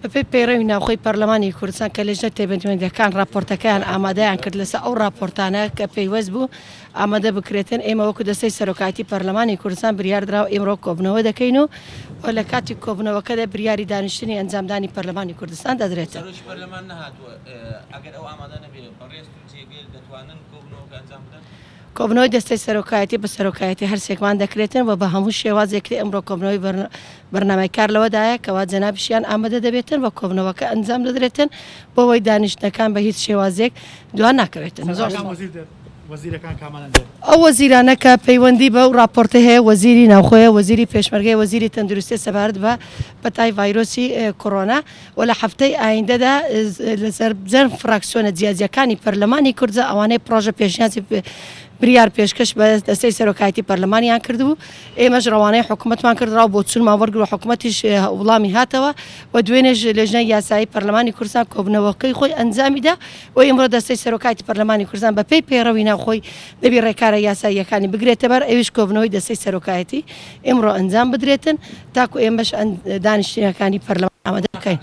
بەپێی پەیڕەوی ناوخۆی پەرلەمانی کوردستان کە لێژنە تایبەتمەندەکان ڕاپۆرتەکەیان ئامادەیان کرد لەسەر ئەو ڕاپۆرتانە کە پەیوەست بوو ئامادە بکرێتن ئێمە وەکو دەستەی سەرۆکایەتی پەرلەمانی کوردستان بریاردراوە ئیمڕۆ کۆبنەوە دەکەین و و لە کاتی کۆبنەوەکەدا بریاری دانیشتنی ئەنجامدانی پەرلەمانی کوردستان دەدرێتن. سەرۆکی پەرلەمان نەهاتووە ئەگەر ئەو ئامادە نەبێ بەڕێزت و جێگر دەتوانن کۆبنەوەکە ئەنجام بدەن؟ کۆبنەوەی دەستەی سەرۆکایەتی بە سەرۆکایەتی هەرسێکمان دەکرێتن و بە هەموو شێوازێک ئەمڕۆ کۆبنەوەی بەرنامەی کار لەوەدایە کەوا جەنابیشیان ئامادە دەبێتن و کۆبنەوەکە ئەنجام دەدرێتن بۆ ئەوەی دانیشتنەکان بە هیچ شێوازێک دوا ناکەوێتن. زۆر سوپاس. ئەو وەزیرانە کە پەیوەندی بەو ڕاپۆرتە هەیە وەزیری ناوخۆیە، وەزیری پێشمەرگەیە، وەزیری تەندروستیە سەبارەت بە پەتای ڤایرۆسی کۆرۆنا و لە هەفتەی ئایندەدا لەسەر جەند فراکسیۆنە جیاجیاکانی پەرلەمانی کوردزا ئەوانەی پڕۆژە پێشنیازی بریار پێشکەش بە دەستەی سەرۆکایەتی پەرلەمانیان کردبوو ئێمەش ڕەوانەی حکوومەتمان کرد ڕاو بۆچوونمان وەرگرت و حکوومەتیش وڵامی هاتەوە و دوێنێش لێژنەی یاسایی پەرلەمانی کوردستان کۆبوونەوەکەی خۆی ئەنجامیدا و ئیمڕۆ دەستەی سەرۆکایەتی پەرلەمانی کوردستان بە پێی پەیڕەوی ناوخۆی دەبی ڕێکارە یاساییەکانی بگرێتەبەر ئەویش کۆبوونەوەی دەستەی سەرۆکایەتی ئیمڕۆ ئەنجام بدرێتن تاکو ئێمەش دانیشتنەکانی پەرلەمان ئامادە بکەین.